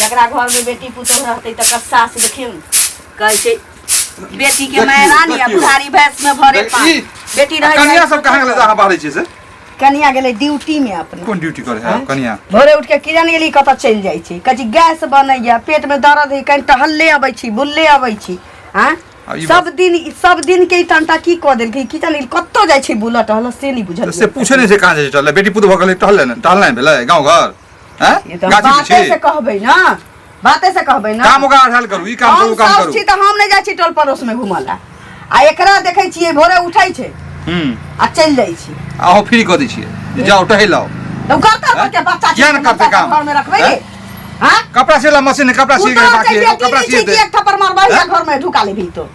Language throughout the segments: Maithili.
जकरा घर में बेटी पुतोह रहतै तकर सास देखियौ ने कहै छै बेटी के देखियौ, माय रानी आ देखियौ। बुढ़ारी भैंस में भरे देख, पान ई- बेटी रहै कनिया छै सब कहाँ गेलै जे अहाँ बाहरै छियै से कनिया गेलै ड्यूटी में अपना कोन ड्यूटी करे है कनिया भोरे उठ के किरण गेली कतऽ चलि जाइ छै कहै छै गैस बनैया पेट में दर्द है कनि टहलले अबै छी बुलले अबै छी आँ आ ई सब दिन सब दिन के ई टंटा की कऽ देलकै की जानि कतऽ जाइ छै बुलऽ टहलऽ से नहि बुझल से पूछे नहि छै कहाँ जाइ छै टहले बेटी पुतोह भऽ गेलै टहले ने टहलनाइ भेलै गाँव घर हैं ई तऽ गाछी बाते बिछी से कहबै ना बाते से कहबै ना काम ओकरा अढ़ायल करू ई काम करू हम ओ काम साउस करू छी तऽ हम नहि जाइ छी टोल पड़ोस में घूमऽ ला आ एकरा देखै छियै भोरे उठै छै हूँ आ चलि जाइ छै अहूँ फ्री कऽ दै छियै जे जाउ टहल आउ तऽ ओ करतै हैं? के बच्चा छै किया ने करतै काम? घर में रखबै हैं? हां कपड़ा सियला मशीन है, कपड़ा सिए के बाकी है, बेटी कपड़ा नहि सिए छै कि दे एक थप्पड़ मारबै हैं? घर में ढुका लेबही तो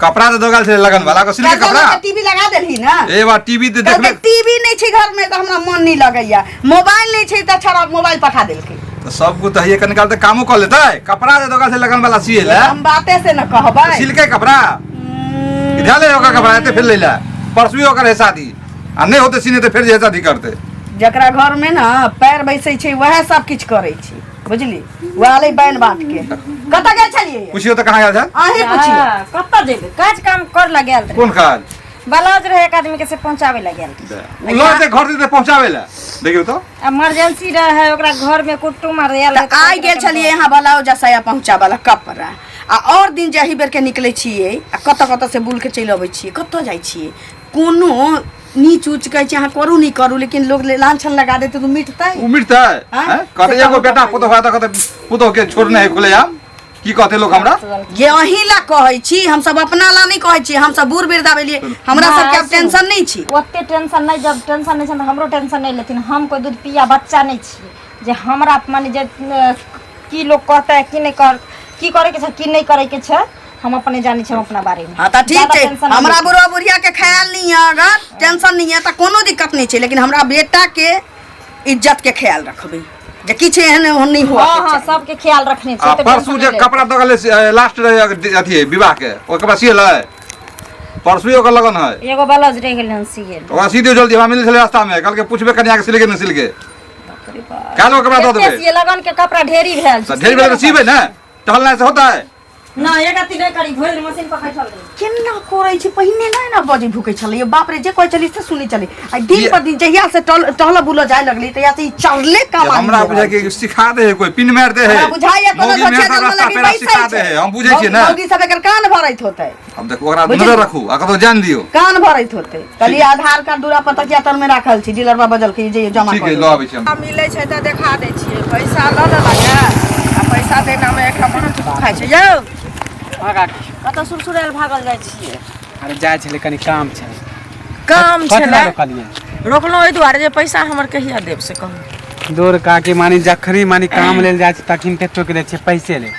कपड़ा तऽ दगाल छलै लगन वाला के सिलके कपड़ा टीवी लगा देलही ना ए बा टीवी तऽ देखबे टीवी नहि छै घर में तऽ हमरा मन नहि लगैया मोबाइल नहि छै तऽ छड़ा मोबाइल पठा देलकै तऽ सब को तऽ हइए कनी काल तऽ कामो कऽ लेतै कपड़ा जे दगाल छै लगन वाला सिए ले हम बाते से न कहबै सिलके कपड़ा ध्यान ले ओकर कपड़ा एते फेर लै ले परसुए ओकर है शादी आ नहि होतै सीने तऽ फेर जे है शादी करतै जकरा घर में ना पैर बैसै छै वएह सब किछु करै छै बुझली वएह लै बैन बाट के कतऽ गेल छलियै पुछियो तऽ कहाँ गेल छल अहीं पुछियौ हाँ, कतऽ जेबै काज काम कर ला गेल रहे कोन काज ब्लाउज रहे एक आदमी के से पहुंचावे ला गेल रहे ओ लऽ जेतै घर जेतै पहुँचाबै लए देखियौ तऽ इमरजेंसी रहे ओकरा घर में कुटुम आर आयल तऽ आइ गेल छलियै यहाँ ब्लाउज आ साया पहुँचाबऽ ला कपड़ा आ आओर दिन जे एहि बेरके निकलै छियै आ कतऽ कतऽ से बुल के चलि अबै छियै कतऽ जाइ छियै कोनो नीच उच कहै छै अहाँ करू नहि करू लेकिन लोग लांछन लगा देतै तऽ मिटतै ओ मिटतै हाँ? हैं? कहतै से एगो कहू बेटा तऽ पुतोह है तऽ कहतै पुतोह के छोड़ने है खुले आम की कहतै लोग हमरा ये अहीं ला कहै छी हमसब अपना ला नहि कहै छी हमसब बूढ़ वृद्धा भेलियै हमरा सबके आब टेंशन नहि छी ओते टेंशन नहि जब टेंशन नहि छै तऽ हमरो टेंशन नहि लेथिन हम कोइ दूध पिया बच्चा नहि छियै जे हमरा माने जे की लोग कहतै की नहि कर की करैके छै की नहि करैके छै हम अपने जानै छी हम अपना बारे में हाँ तऽ ठीक ज्यादा छै टेंशन नहि हमरा लै छी। बुढ़वा बुढ़िया के ख्याल नहीं है अगर टेंशन नहीं है तऽ कोनो दिक्कत नहीं छै लेकिन हमरा बेटा के इज्जत के ख्याल रखबै जे किछु एहन ओहन नहीं हुआ हाँ हाँ सबके ख्याल रखने छै आ तऽ परसू टेंशन जे नहि लै। कपड़ा दगल लास्ट रहे अथी विवाह के ओकर कपड़ा सियलै परसू ओकर लगन है एगो ब्लाउज रहि गेल हन सिए ओकरा सी दियौ जल्दी हमरा मिल छलै रास्ता में कहलकै पुछबै कनिया के सिलके नहि सिलके काल्हि ओ कपड़ा दऽ देबै सिए लगन के कपड़ा ढेरी भेल तऽ ढेर बेर तऽ सीबै ने टहलनाइ से होतै ना एक अथी नहि करी भरि मशीन पर बैठल रही केना करै छै पहिने नहि ने बजै भुकै छलै बाप रे जे कहै छलै से सुनै छलै आ दिन पर दिन जहिया से टहल बुलऽ जाय लगलै तहिया से ई चढ़ले कम हमरा बुझाय कि सिखा दे है कोई पिन मार दे है हमरा बुझाइए कोनो मौगी धोखे मेहर जन्म रास्ता लगी पेरा बैसै सिखा दे छै है हम बुझै छियै ने मौगी सब एकर कान भरैत होतै अब देखो ओकरा बुझलियै? नजर रखू आ कतौ जान दियौ कान भरैत होतै कहलियै आधार कार्ड दूरा पर तकिया तर में राखल छै डीलरबा बजलकै जे जमा ठीक कऽ है देबै। लऽ आबै छी हम मिलै छै तऽ देखा दै छियै पैसा लऽ लेलक ये आ पैसा देना मे एकरा माथ दुखाइ छै यौ हाँ काकी कतऽ सुरसुरायल भागल जाइ छियै अरे जाइ छलै कनि काम छलै काम कथी छलै लए रोकलियै रोकलहुँ एहि दुआरे जे पैसा हमर कहिया देब से कहू दूर काकी मानी जखनी मानी काम लेल जाइ छै तखन ते टोकि दै छियै पैसे ले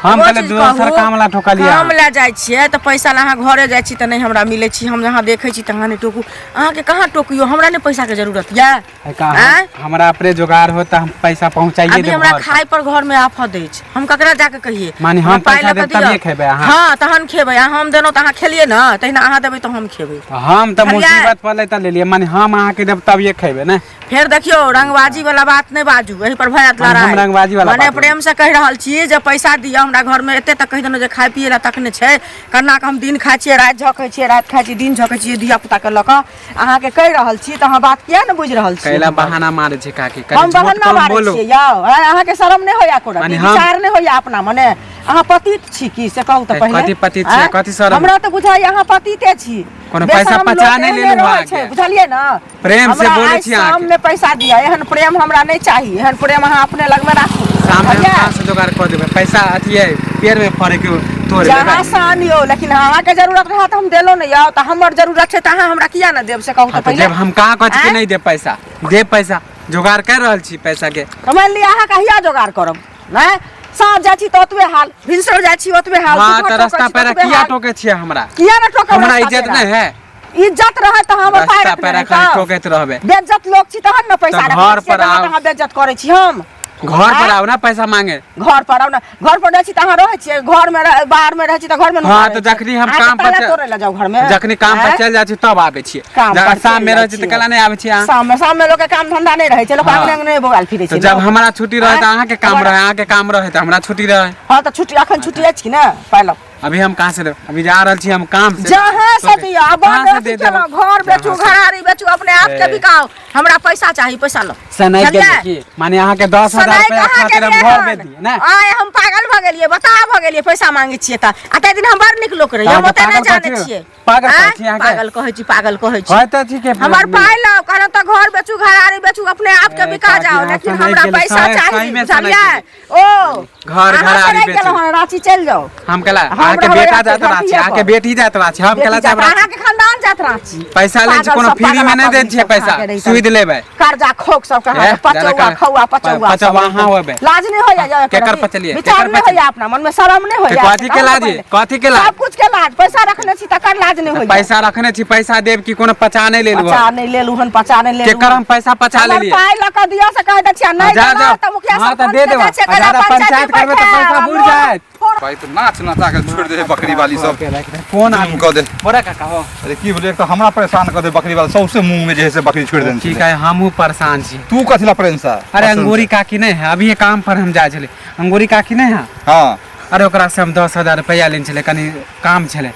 हम ओ कहले चीज दोसर कहू, काम ला ठोकलियै काम लए जाइ छियै तऽ पैसा लए अहाँ घरे जाइ छी तऽ नहि हमरा मिलै छी हम जहाँ देखै छी तहाँ नहि टोकू अहाँके कहाँ टोकियो हमरा नहि पैसाके जरूरत यऽ आँय? हमरा अपने जोगार हो तऽ हम पैसा पहुँचाइए अभी देब हमरा घर पर। खाय पर घर में आफत अछि हम ककरा जाके कहिए माने हम हमरा पाइ पैसा लऽ कऽ देब तभिए दिअ। खेबै अहाँ? हाँ तहन खेबै आ हम देलहुँ तऽ अहाँ खेलियै ने तहिना अहाँ देबै तऽ हम खेबै तऽ हम तऽ बुझलियै? मुसीबत पड़लै तऽ लेलियै माने हम अहाँके देब तभिए खेबै ने फेर देखियौ रंगबाजी वाला बात नहि बाजू एहि पर भऽ जायत माने हम लड़ाइ रंगबाजी वाला मने बात प्रेम से कहि रहल छी जे पैसा दिअ हमरा घर में एते तक कहि देलहुँ जे खाय पियै लए तखने छै कन्ना के हम दिन खाइ छियै राति झकै छियै राति खाइ छियै दिन झकै छियै धिया पुता के लऽ कऽ अहाँके कहि रहल छी तऽ अहाँ बात किया ने बुझि रहल छी कैला बहाना मारे छै काकी कनि हम झूठ बहाना कम मारै बोलू छियै यौ आँय, अहाँके शरम नहि होइया कोनो माने हम- विचार नहि होइया अपना मने अहाँ पतित छी की से कहू तऽ ए, पहिले कथी पतित छियै? आँय? कथी शरम? हमरा तऽ बुझाइया अहाँ पतिते छी कोनो पैसा बेशरम पचा लोक नहि एहने लेलहुँ रहै अहाँके। छै, बुझलियै ने प्रेम से हमरा बोलै आइ छी अहाँके। शाम में पैसा दिअ एहन प्रेम हमरा नहि चाही एहन प्रेम अहाँ अपने लगमे राखू शाम में हम बुझलियै? कहाँ से जोगाड़ कऽ देबै पैसा अथी है पेड़ में फड़े के तोड़ जहाँ लेबै से आनियौ लेकिन अहाँके जरूरत रहत हम देलहुँ नहि यौ तऽ हमर जरूरत छै तऽ अहाँ हमरा किया नहि देब से कहू हाँ, तऽ तऽ पहिले देब हम कहाँ कहै छी कि आँय? नहि देब पैसा देब पैसा जोगाड़ कर रहल छी पैसा के तऽ मानि लिअ अहाँ कहिया जोगाड़ करब नहि साँझ जाइ छी तऽ ओतबे हाल भिनसर जाइ छी ओतबे हाल हाँ सुबह तऽ टोकै रास्ता छी तऽ पैरा ओतबे किया हाल। टोके छियै हमरा किया नहि टोकब हमरा रास्ता इज्जत पेरा? नहि है इज्जत रहत तऽ हमर पाइ रास्ता रखने पैरा रही खाली तऽ। टोकैत रहबै बेज्जत लोक छी तहन ने पैसा तऽ रखने घर छियै, पर गलत आउ। अहाँ बेज्जत करै छी हम घर पर आउ ना पैसा मांगे। घर पर आउ ना, घर पर रहै छी तऽ अहाँ रहै छियै, घर में बाहर में रहै छी तऽ घर में हाँ, तऽ जखनी हम काम पर तोड़ै लए जाउ घर में, जखनी काम पर चलि जाइ छी तब आबै छियै। काम पर जखन शाम में चलि रहै छी जाइ तऽ केला नहि आबै छियै अहाँ? शाम में, शाम में लोक के काम धंधा नहि रहै छै, लोक हाँ। अंगने अंगने बौआल फिरै तऽ छै। जब हमरा छुट्टी रहै तऽ आँय? अहाँके काम रहै, अहाँके काम रहै तऽ हमरा छुट्टी रहै। हाँ तऽ छुट्टी अखन छुट्टी अछि कि ने? पाइ लाउ। अभी हम कहाँ से देब? अभी जा रहल छी हम काम से। जहाँ से दिअ, अब कहाँ से दे केलहुँ, देब? घर बेचू, जहाँ से। घरारी बेचू, अपने आप के ए। बिकाउ, हमरा पैसा चाही, पैसा लो। सनाइ बुझलियै? गेलियै की? माने अहाँके 10,000 सनाइ रुपया कहाँ खातिर हम गेलियै घर हन? बेच दियै ने? आय हम पागल भऽ गेलियै, बताह भऽ गेलियै, पैसा मांगै छियै तऽ। आ ताहि दिन हम बड़ नीक लोक रहियै, हम अहाँके ओते नहि पागल जानै कहै छियै। पागल कहै आँय? छी अहाँके? पागल कहै छी, पागल कहै छी। होय तऽ ठीके। हमर पाइ लाउ, कहलहुँ तऽ घर बेचू, घरारी बेचू, अपने आप के ए, बिका काकी, जाओ, अहाँ लेकिन सनाइ हमरा गेलियै, पैसा चाही, सही में सनाइ बुझलियै? गेलियै। ओ घर अहाँ घरारी सनाइ बेचू। गेलहुँ हन, राँची चलि जाउ। हम केला हम अहाँके रहबै बेटा राँची, जात राँची, घरटिये अहाँके पर। बेटी जात राँची, हम केला बेटी जाब जात, राँची। अहाँके खानदान जात राँची। पैसा लै छी, पागल कोनो सब, फ्री में नहि पागल दै छियै सब पैसा, अहाँके रहितै। सुइद लेबै। कर्जा खोक सब ए, कहाँ पचौआ जादा खौआ पचौआ पचौआ सब। अहाँ होबै। लाज नहीं होइया जाय केकर करती? पचलियै? विचार केकर नहीं होइया, अपना मन में शरम नहीं होइया। कथी के लाज? कथी के लाज? सब कुछ के लाज। पैसा रखने छी तकर लाज नहीं होइया। पैसा रखने छी, पैसा देब कि कोनो पचा नहि लेलहुँ? पचा नहीं लेलु हन, पचा नहीं लेलु। केकर हम पैसा पचा हमर लेलियै? पाइ लऽ कऽ दिअ से कहि दै छियै, नहि जा, देलहुँ जा। तऽ मुखिया हाँ, तऽ सरपंच दे के देबऽ। जाइ छियै, आ जादा कहबै पंचायत करबै तऽ बैठायब, पैसा बुरि जायत। भाई तऽ नाच नचा के छोड़ि दे बकरी वाली सब। कोन जुलुम आदमी कऽ दे। बोरा काका हो। अरे की भेलै, एक तऽ हमरा परेशान कऽ दे बकरी वाला, सौंसे मुँह में जे है से बकरी छोड़ि देने की छलै। कहे, हमहूँ परेशान छी। तू कथी ला परेशान? अरे अंगूरी काकी नहीं है, अभी ये काम पर हम जाइ छलै, अंगूरी काकी नहीं है। हाँ। अरे ओकरा से हम 10,000 रुपया लेने छलै, कनी काम छलै।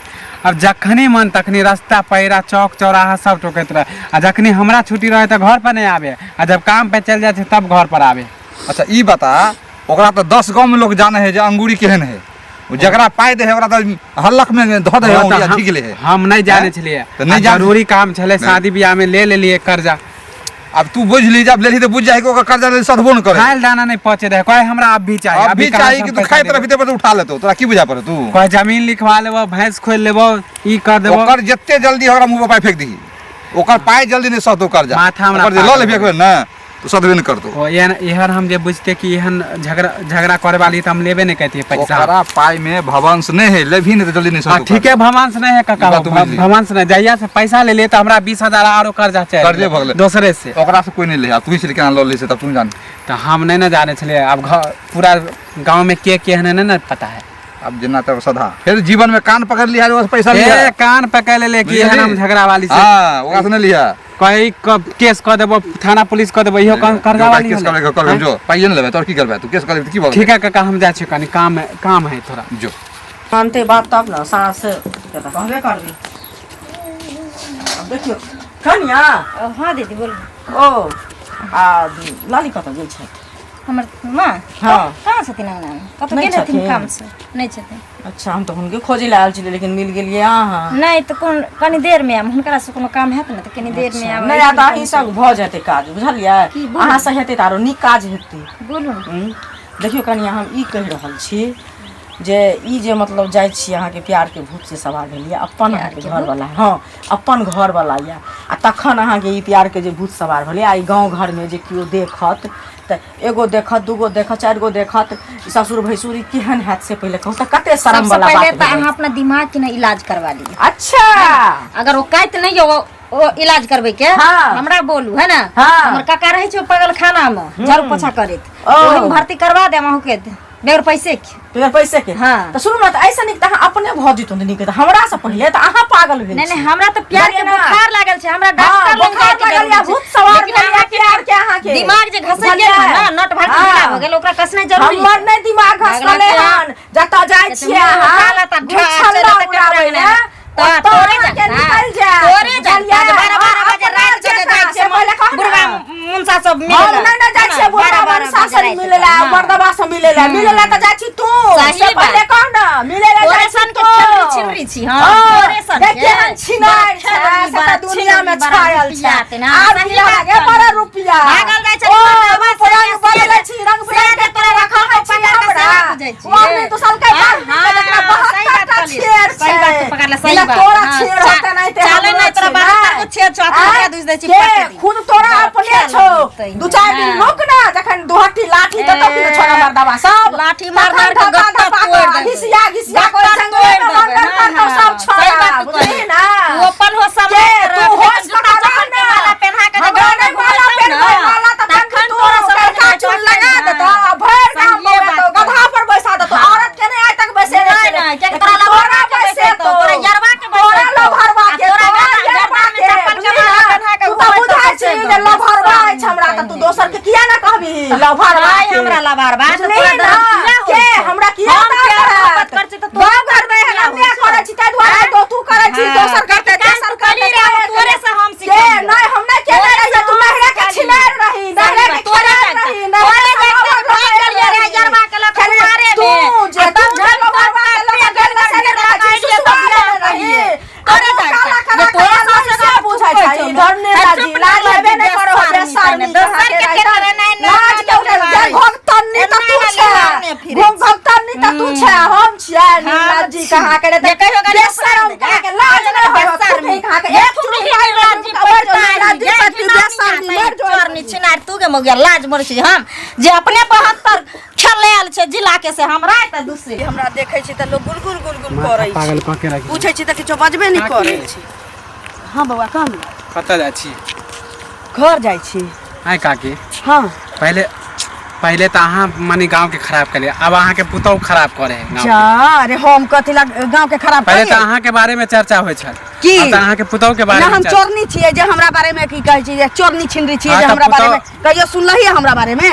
अब जखनी मन तखनी रास्ता पैरा चौक चौराहा सब टोकैत रहे, आ जखनी हमरा छुट्टी रहे तऽ घर पर नहीं आबे, आ जब काम पे चलि जाइ छै तब घर पर आबे। अच्छा ई बता, ओकरा तऽ 10 गाँव में लोग जाने है जे अंगूरी केहन है, ओ जकरा पाइ दे है ओकरा तऽ हल्लक में धऽ दे है, हाँ, तऽ अंगूरी आ झीक ले है। हम नहीं जाने हैं? छलियै, तऽ नहि आ जान- जरूरी काम छलै, नहि। शादी बियाह में ले लेलियै कर्जा। अब तू बुझ ली, जब लेली तऽ बुझ जाए कि ओकर कर्जा ले सधबो न करे। खायल दाना नहीं पचे रहे, कहे हमरा अब भी चाहिए, अब भी कहाँ चाही से कि हम तू पैसा खाइत देबो? रहबी तब उठा लेतो, तोरा की बुझा पड़े तू? कहे जमीन लिखवा लेबो, भैंस खोल लेबो, ई कर देबो। ओकर जते जल्दी ओकरा मुंह पर पाइ फेंक दही, ओकर पाइ जल्दी नहीं सधतो कर्जा। माथा हमरा ओकर जे लऽ पागल लेबही एक बेर ने तो सधबे नहीं करतो। ओ एहन एहन हम जे बुझते कि एहन झगड़ा झगड़ा करे वाली तऽ हम लेबे नहीं करतियै पैसा। ओकरा पाइ में भवंश नहीं है, लेबही नहीं तो जल्दी नहीं हाँ, सधतो। ठीक है, भवंश नहीं है काका, ई बात तू बुझली। भवंश नहीं। जहिया से पैसा ले लिए तऽ हमरा 20,000 आरो कर्जा चाही। कर्जे भऽ गेलै। दोसरे से। ओकरा से कोई नहीं ले, तू ही छली केना लऽ ले से तब तू जान। तऽ हम नहीं ने जाने छलियै, आब घर पूरा गाँव में के केहन है नहीं ने पता है। अब जेना तब सधा फिर जीवन में कान पकड़ लिया ओकरा से पैसा लिया। ए, कान पकड़ ले कि एहन हम झगड़ा वाली से। हाँ, ओकरा से नहीं लिया। कहीं केस कऽ देबो, थाना पुलिस कऽ देबो, इहो कर्जा जो वाली केस होलै। करबे करबे, जो पाइए ने लेबै तोर की करबै तू केस करबै तऽ की भऽ ठीक है काका, हम जाइ छी, कनी काम है, काम है थोड़ा। जो मानते बात तब ने, सास के तऽ कहबे करबी। आब देखियौ कनिया। हाँ दीदी बोलू। ओ आ लाली कतऽ गेल छथि? हमर माँ? हाँ। कहाँ छथिन अंगना में? कतऽ नहि गेल हथिन छथिन? काम से? नहि छथिन। अच्छा, हम तऽ हुनके खोजै लए आयल छलियै, लेकिन मिल गेलियै अहाँ। नहि तऽ कोन कनी देर में आयब, हुनकरा से कोनो काम हैत ने तऽ कनी देर में आयब। नहि तऽ अहीं संग भऽ जेतै काज, बुझलियै? की बोलू? अहाँ से हेतै तऽ आरो नीक काज हेतै। बोलू ने। देखियौ कनिया, हम ई कहि रहल छी जे ई जे मतलब जाइ छी अहाँके प्यारके भूत से सवार भेलियै, अपन अहाँके घरवला, हँ अपन घरवला यऽ, आ तखन अहाँके ई प्यारके जे भूत सवार भेलै, आ ई गाँव घरमे जे केओ देखत तऽ एगो देखत, दूगो देखत, चारि गो देखत, ई ससुर भैंसुर ई केहन हैत से पहिले कहू तऽ कते शरम सबसे वाला पहिले बात तऽ भेलै। अहाँ अपना दिमाग के ने इलाज करवा लिअ। अच्छा, अगर ओ काइत नहीं यऽ ओ इलाज करबै के, हाँ। हमरा बोलू है ना। हाँ। हमर काका रहै छै पागल खाना में झाड़ू पोछा करैत, ओ। ओहिमे भर्ती करवा देम अहूँ के बगैर पैसे के। बगैर पैसे के? हाँ। तऽ सुनू ने, तऽ ऐसे नीक तऽ अहाँ अपने भऽ जैतहुँ तऽ नीक हेतै। हमरा से पहिले तऽ अहाँ पागल भेल नहीं छी। नहीं, हमरा तऽ प्यार के बुझलियै ना? बुखार लागल छै, हमरा हाँ, डॉक्टर लग बुखार जाय के लागल या जरूरी छै। भूत सवार लेकिन भेल या अहाँके प्यार के अहाँके। दिमाग जे घसकि गेल बुझलियै? हन ना, नट भर के हाँ। ढीला भऽ गेल, ओकरा कसनाइ जरूरी हमर छै। नहि दिमाग घसकलै भगवान के हन, जतऽ जाइ जतऽ छियै मुँह अहाँ, उठा लेता, ढा, गुच्छल्ला चलि जेतै उड़ाबै केकरा लए, अंगना। तऽ ओतऽ तोरे अहाँके जनता, निकलि जायत, तोरे जनता, बुझलियै? जे 12-12 बजे अपना राति के जे जेता, जाइ छियै, से पहिले कहू ने। बुढ़वा मुनसा सब मिले हम ला। नहि ने जाइ छियै बुढ़वा 12-12 मुनसा बजे सब राति मिले ला, के। मर्दबा सब मिले ला, मिले ला तऽ जाइ छी तू, सही से बात। पहिले कह ने, मिले ला तोरे जाइ छी सन के तू। खेलरी छिनरी छी, हाँ, हाँ, तोरे सन देख के। केहन छिनार बड़ा छै, खेलरी, से तऽ बड़ा दुनिया में छिनरी, बड़ा छायल रुपैआ छै। ते ना, आब सही की बात लागे कहली। बड़ा रुपैआ। भागल जाइ छै ओ, मर्दबा रूप से, रंग बदलै से छी, रंग बिरंग जे के तोरा रखल रखै छौ, छी पकड़ के हमरा। सेवा बुझै छी। ओ नहि तो साल के हाँ, बाद भी जकरा हाँ, सही 72 बात टा कहली। छेड़ सही बात छै। तू पकड़ले, सही बिना बात। तोरा हाँ, छेड़ होते नहीं ते चाले हमरो नहीं तोरा छै, 72 गो नहि? छेड़ छौ, आ तू हमरा दुसि दै छी, के पकड़ दी। खुद तोरा बड़ा अपने खेल छौ। लगतै। दू चारि दिन हाँ। रुक ना, जखन दुहट्टी लाठी देतौ कि ने छोड़ा मर्दबा सब। लाठी मार तखन मार के धपा गत्ता धपा तोड़ि कऽ देबै। घिसिया घिसिया कऽ गत्ता जंगले तोड़ि में देबै। मर्डर हाँ, करतौ हाँ, सब सही छोड़ा, बात तू बुझली कहली। ना? तू अपन होश के सम्हारि तू रख, होश लेकिन जूता पकड़ चप्पल के ना। माला पेन्हा के जे हमरा गाँव में नहि माला घुमैतौ पेन्हबै, ना, माला तऽ तखन पेन्हतौ, तोरा समझ कड़का में चून एतौ, लगा हाँ। देतौ। घूमने फिरे घूम भगतान नहीं त तू छै हम छियै निर्लाज जी कहाँ करे जे कहियो गाली बेशरम कहाँ के लाज नहीं होय बेशर्मी। कहाँ के एक चुटकी लाज लाज पति बेशर्मी मर जो चोरनी छिनार तू के मौगिया लाज मर छी हम जे अपने 72 खेले आयल छै जिला के से हमरा तऽ दूसरे हमरा देखै छी तऽ लोग गुलगुल गुलगुल माथा करै छै पागल कऽ के राखि पूछै छी तऽ किछो बजबे नहि करै छै। हँ बौआ, कह ने। कतऽ जाइ छी? घर जाइ छी। आय काकी। हँ। पहिले पहिले तऽ अहाँ मने गाँव के खराब करियै, आब अहाँके पुतहु खराब करे है गाँव जा के। अरे, हम कथी ला गाँव के खराब पहिले तऽ करियै? अहाँके बारे में चर्चा होइ छल, की? आब तऽ अहाँके पुतहु के बारे ना में हम चर्चा। चोरनी छियै जे हमरा बारे में की कहै छी जे चोरनी छिनरी छियै? हाँ, जे तऽ हमरा बारे में पुतहु- कहियो सुनलही हमरा बारे में?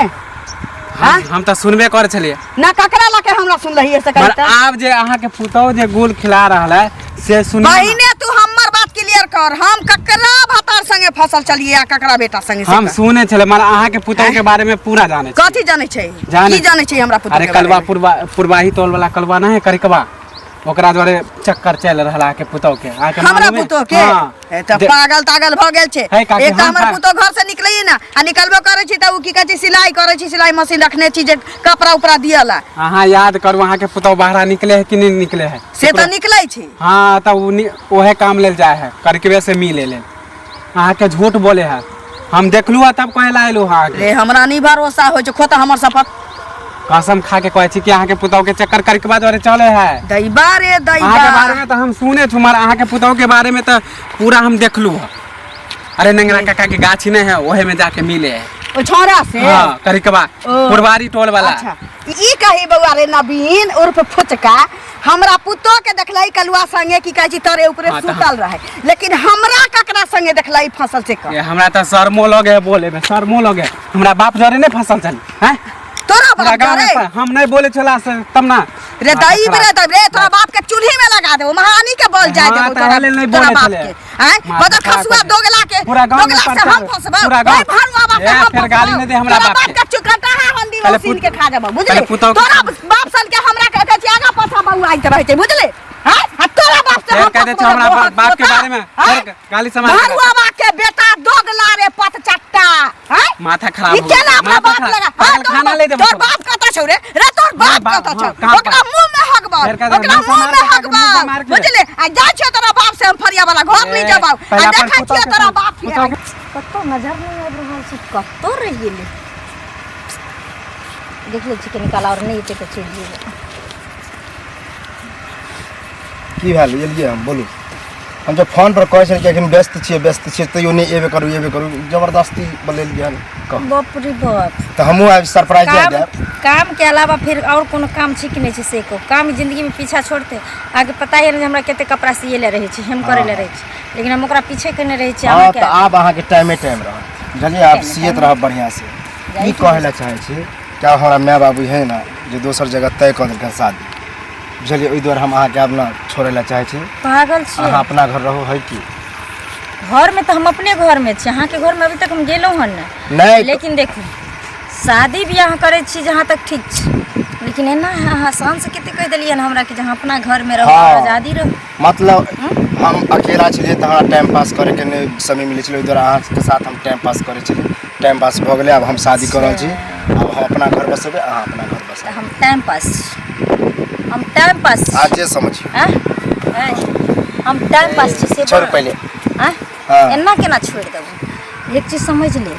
हम तऽ सुनबे करै छलियै। ना, ककरा लके हमरा सुनलही से मगर कही तऽ? आब जे अहाँके पुतहु जे गुल खिला रहल है से सुनियौ ने। पहिने तू हमर बात क्लियर कर, हम ककरा भतार संगे फसल चलिए आ ककरा बेटा संगे से हम कर। सुने छलै, मगर अहाँके पुतहु के बारे में पूरा जानै छी। कथी जानै छै? जानै की जानै छै हमरा पुतहु अरे के बारे कलवा में? पुरवा पुरवाही टोल वाला कलवा ना है करिकवा, ओकरा द्वारे चक्कर चलि रहल अहाँके पुतहु के। अहाँके हमरा मालूम है? पुतोह के? हाँ। ए, तऽ पागल तागल भऽ गेल छै। है काकी, एक तऽ हम हमर पुतोह घर से निकलैये ना, आ निकलबो करै छी तऽ उ की कहै छै, सिलाई करै छी, सिलाई मशीन रखने छी जे कपड़ा उपड़ा दियला। अहाँ याद करू, अहाँके पुतहु बाहरा निकले है कि नहीं निकले है? से तऽ निकलै छै। हाँ, तऽ उ ओहे काम लेल जाए है, करिकवे से मिले लेल। अहाँके झूठ बोले है, हम देखलू है तब कहे ला एलू अहाँके। रे, हमरा नहीं भरोसा होइ छै, खोता हमर शपथ। कसम खा के कहै छी कि अहाँके पुतहु के चक्कर करिकवा द्वारे चले है। दैबा रे अहाँके दैबा। बारे में तऽ हम सुने छु, मगर अहाँके पुतहु के बारे में तऽ पूरा हम देखलू है। अरे नंगरा काका के गाछी नहीं है, ओहे में जाके मिले है। ओ छौड़ा से? हाँ, करिकवा। ओ। पुरवारी टोल वाला। अच्छा, ई कही बौआ रे नवीन उर्फ फुचका, हमरा पुतोह के देखलही कलुआ संगे की कहै छी तोरे ऊपरे हाँ, तऽ सुतल रहे, लेकिन हमरा ककरा संगे देखलही फसल से कह? ये हमरा तऽ शर्मो लगे है बोले में, शर्मो लगे है। हमरा बाप जरे नहीं फसल चली हैं? तोरा पूरा बाप गाँव में जरे? हम नहीं बोले छला से तब ना। रे माथा दई खराब। रे दई रे, तोरा बाप के चूल्ही में लगा देबो, महारानी के बल जाय हाँ, देबो। तऽ तोरा एहि लेल नहि तोरा बोले बाप छलै। के आँय माथा बदर खराब खसुआ कर दे। दोगला के पूरा गाँव में दोगला से प्रचार हम हो। फंसबो? पूरा गाँव। ओए भरुआ बाप ए, से हम फेर गाली फंसबो? नहि दे हमरा तोरा बाप बाप के। के चुकटा है हंदी पहिले मशीन के खा जेबो, बुझली? पहिले पुतहु के- तोरा बाप सन के हमरा के कहै छी आगा पाछा बौआइत रहै छै, बुझली? आँय? आ तोरा बाप से फेर हम कह दै फंसबो छौ हमरा रे बाप के बोहत बारे में, आँय? फेर गाली समाज के। भरुआ बाप के बेटा दोगला रे पतचट्टा, आँय? माथा खराब ई हो गेल। केना अपना माथा बाप खराब। लगा? पागल हाँ, तोर खाना ले देबो तोर तोरा। बाप कतऽ छौ रे? रे तोर बाप हाँ, कतऽ छौ? हाँ, कहाँ ओकरा पर? मुंह में हकबाव, फेर कह दे, ओकरा मुँह से मुंह मार में के, काका, मुँह से हकबाव, मार के। बुझले? आ जाइ छियौ तोरा बाप से हम फरिया वाला घर नहि ए, जेबौ। आ पहिले अपन देखै पुतहु छियौ के तोरा सुन, बाप के। पुतहु के कतौ नजर नहि आबि रहल छै, कतौ रहि गेलै? देख लै छी कनि काल आओर, नहि एतै तऽ चलि जेबै। की भेल एलियै हम? बोलू। हम जब फोन पर कहै छलियै कि एखन व्यस्त छियै, व्यस्त छियै, तैयो नहि एबे करू, एबे करू, जबरदस्ती बोलेलियै हन, कहू। बाप रे बाप। तऽ हमहूँ आबि सरप्राइज दए काम देब। काम के अलावा फिर और कोनो काम छै कि नहि छै से कहू? काम जिंदगी में पीछा छोड़ते अहाँके पता ही नहि। हमरा कते कपड़ा सिए लए रहै छै, हेम करे लए रहै छै, लेकिन हम ओकरा पीछे केने रहै छी। हँ। अहाँके तऽ आब अहाँके टाइमे टाइम रहत, बुझलियै? आब सियत रहब बढ़िआँसँ। ई कहै लए चाहै छी कि आब हमरा माय बाबू है ने जे दोसर जगह तय कऽ देलखिन शादी, बुझलियै? ओहि दुआरे हम अहाँके आब ने छोड़ै लए चाहै छी। पागल छियै? अहाँ अपना घर रहू है की। घर में तऽ हम अपने घर में छी, अहाँके घर में अभी तक हम गेलहुँ हन नहि। नहि। लेकिन देखू, शादी बियाह करै छी जहाँ तक ठीक छै, लेकिन एना अहाँ शान से कते कहि देलियै हन हमरा कि जहाँ अपना घर में रहू, हाँ। आजादी रहू। मतलब हम अकेला छलियै तऽ हमरा टाइम पास करैके नहि समय मिलै छलै, ओहि दुआरे अहाँके साथ हम टाइम पास करै छलियै। टाइम पास भऽ गेलै, आब हम शादी कऽ रहल छी। आब हम अपना घर बसेबै, अहाँ अपना घर तऽ बसेबै। हम टाइम पास छी, हम टाइम पास छी? अहाँ जे समझियौ। आँय? आँय? हम टाइम पास छी से छोड़ बोल। पहिले। आँय? हाँ। एना केना छोड़ि देबो? एक चीज समझ ले,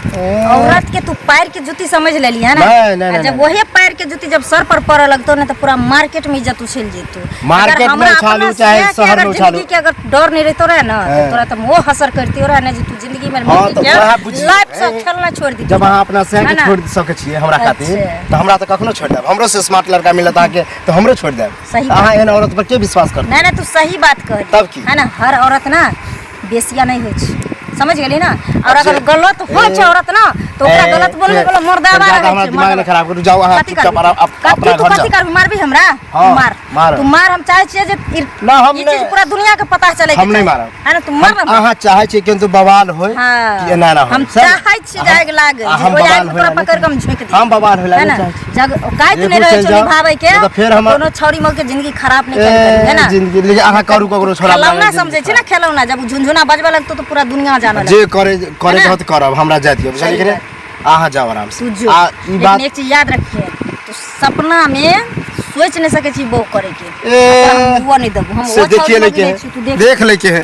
औरत के तू पैर के जूती समझ लेली है ना? नहीं, नहीं, आ नहीं, जब नहीं। वही पैर के जूती जब सर पर पड़े लगतो ना, तो पूरा मार्केट में इज्जत उछल जेतो। मार्केट अगर में हमरा उछालू, अपना चाहे सिया के शहर में अगर उछालू। जिंदगी के अगर डर नहीं रहतो रहे ना, तो हाँ। तोरा तो वो हसर करती रहे ना जे तू जिंदगी में हाँ, तो वएह बुझियौ। लाइफ से खेलना छोड़ दी। जब अहाँ अपना सह है के ना? छोड़ सकै छियै हमरा खातिर, अच्छा। तऽ हमरा तऽ कखनो छोड़ि देब। हमरो से स्मार्ट लड़का मिलत अहाँके तऽ हमरो छोड़ि देब। सही। अहाँ एहन औरत पर के विश्वास करतै? नहीं नहीं, तू सही बात कह। तब की? है ना, हर औरत ना बेसिया नहीं होइ छै, समझ गेली ना? और अगर जे- गलत होइ छै औरत ना, तो ओकरा ए, गलत बोलने फेर- वाला मर्दावा फेर रहै जादा हमरा छै, दिमाग मर्दावा। नहि खराब करू, जाउ अहाँ कथी चुपचाप करबी? आराम कथी अपना तू घर कथी जाउ। करबी? मारबी हमरा? हाँ, तू मार। मारब। तू मार। हम चाहै छियै जे ना, हम ई चीज नहि- पूरा दुनिया के पता चले के हम नहि चाही। मारब। है ना, तू मार हम ना। अहाँ चाहै छियै किन्तु बवाल होय हाँ। कि एना ना होय। हम सब- चाहै छियै जे आगि लागे, आ जे हम ओहि बवाल आगिमे होय तोरा ला नहि पकड़ि के हम झोंकि दियै। हम बवाल होय ला है नहि ना? चाहै छी। जग औकात एगो नहि रहै चलि छै जाउ, निभाबै के, नहि तऽ फेर हमर- कोनो छौरी मौगी के जिंदगी खराब नहि ए, करी, है ना? जिंदगी लेकिन अहाँ करू ककरो छोड़ा खेलौना समझै छै ना खेलौना, जब झुनझुना बजबे लगतौ तऽ पूरा दुनिया जाने जे करे करे है ना? के होत करब, हमरा जाय दियौ, बुझलियै कि सही नहि? अहाँ जाउ आराम से। तू जो। आ ई लेकिन बात एक चीज याद रखिए। तो सपना में सोच नहीं सकै छी बहू करे के ए तोरा हम हुआ नहीं देबो हम से ओ देखिए छौड़ी लेके लग है जाइ छी, तू देख देख लेके है।